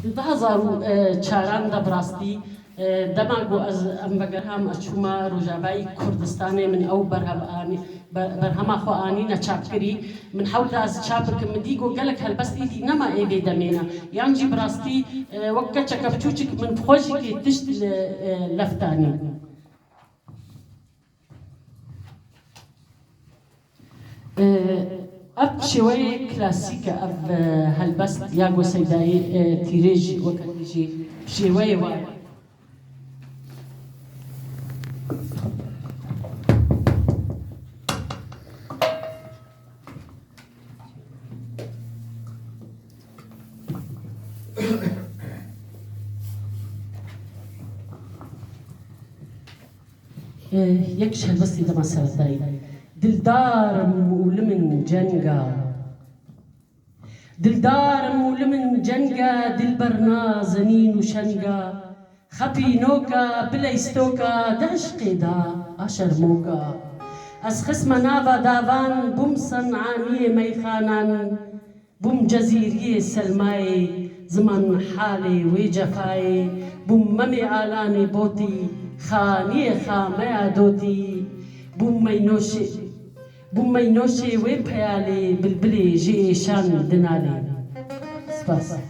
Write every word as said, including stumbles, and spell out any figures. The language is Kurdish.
Di hezar û çaran de bi rastî, e, dema ku ez em vegerham ez çûma Rojavayî Kurdistanê, min ew berhev anî, ber-, berhema xwe anîne çapkirî. Min hewlda ez çap bikim, min dî ku gelek helbest êdî nema ê vê demê ne. Yan jî bi rastî, e, wek keçeke biçûçik min bi xwe jî kê tişt li, e, lef danî. Ev şêweyê klasîk e, ev, e, helbest ya ku Seydayê, e, Tîrê jî weke jî şêweyê wa ye. Yek ji helbestên dema seredayî. Dildarim û li min cenga. Dildarim û li min cenga, dilber nazenîn û şenga. Xepînoka, bileystoka, di eşqê de a şermoka. Ez xisme nava davan, bûm senaniyê meyxanan. Bûm cezîriyê Selmayê, ziman halê wê cefayê, bûm memê Alanê Botî, xaniyê xameya dotî, bûm meynoşê, bûm meynoşê wê peyalê, bilbilê ji êşan dinalê. Spas.